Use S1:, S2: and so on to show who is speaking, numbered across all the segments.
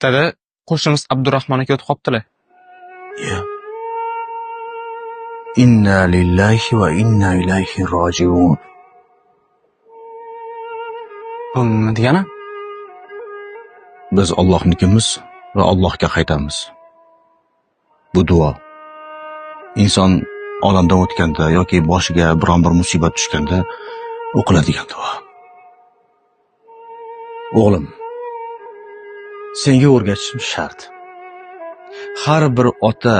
S1: Dada, qo'shnimiz Abdurahmon aka o'tib qoptilar.
S2: Ya. Inna lillahi va inna ilayhi rojiun.
S1: Bu nima degani?
S2: Biz Allohnikimiz va Allohga qaytamiz. Bu duo. Inson olamdan o'tganda yoki boshiga biron bir musibat tushganda o'qiladigan duo. O'g'lim, senga o'rgatishim shart. Har bir ota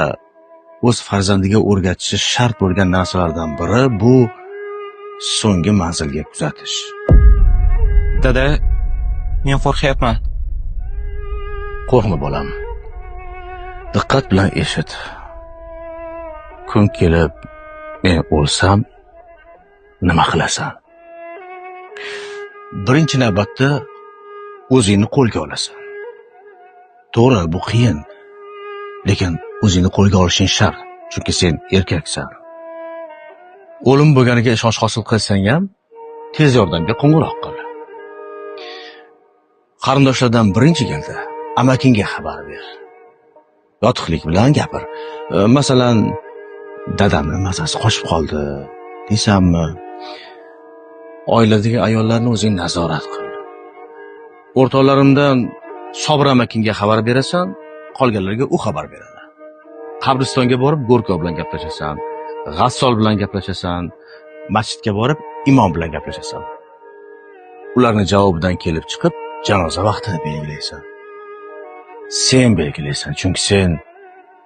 S2: o'z farzandiga o'rgatishi shart bo'lgan narsalardan biri bu so'nggi manzilga kuzatish.
S1: Dada, men qo'rqyapman.
S2: Qo'rqma bolam. Diqqat bilan eshit. Kun kelib men o'lsam nima qilasan? Birinchi navbatda o'zingni qo'lga olasan. To'g'ri, bu qiyin. Lekin o'zingni qo'lga olishing shart, chunki sen erkaksan. O'lim bo'lganiga ishonch hosil qilsang ham tez yordamga qo'ng'iroq qil. Qarindoshlardan birinchi galda amakingga xabar ber. Yotiqlik bilan gapir. Masalan, dadamni mazasi qochib qoldi deysanmi? Oiladagi ayollarni o'zing nazorat qil. O'rtoqlarimdan Sobir amakingga xabar berasan, qolganlarga u xabar beradi. Qabristonga borib go'rkov bilan gaplashasan, g'assol bilan gaplashasan, masjidga borib imom bilan gaplashasan. Ularni javobidan kelib chiqib janoza vaqtini belgilaysan. Sen belgilaysan, chunki sen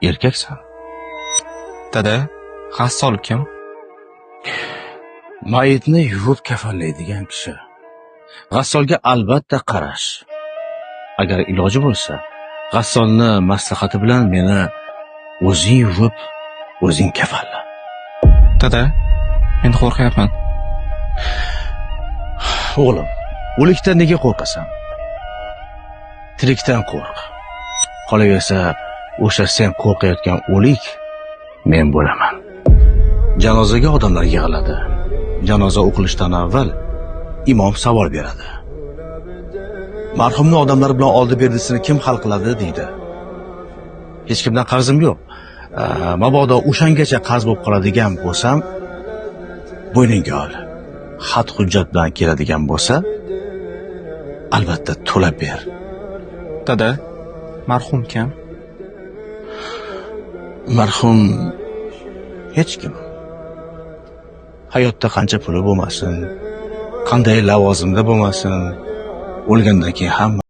S2: erkaksan.
S1: Dada, g'assol kim?
S2: Mayitni yuvib kafanlaydigan kishi. G'assolga albatta qarash. Agar iloji bo'lsa, g'assolni maslahati bilan meni o'zing yuvib, o'zing kafanla.
S1: Dada, men qo'rqyapman.
S2: O'g'lim, o'likdan nega qo'rqasan? Tirikdan qo'rq. Qolaversa, o'sha sen qo'rqayotgan o'lik men bo'laman. Janozaga odamlar yig'iladi. Janoza o'qilishidan avval imom savol beradi. Marhumni odamlar bilan oldi berdisini kim hal qiladi deydi. Hech kimdan qarzim yo'q. Mabodo o'shangacha qarz bo'lib qoladigan bo'lsam, bo'yningga ol. Xat hujjat bilan keladigan bo'lsa, albatta to'lab ber.
S1: Dada, marhum kim?
S2: Marhum hech kim. Hayotda qancha puli bo'lmasin, qanday lavozimda bo'lmasin, o'lgandan keyin hamma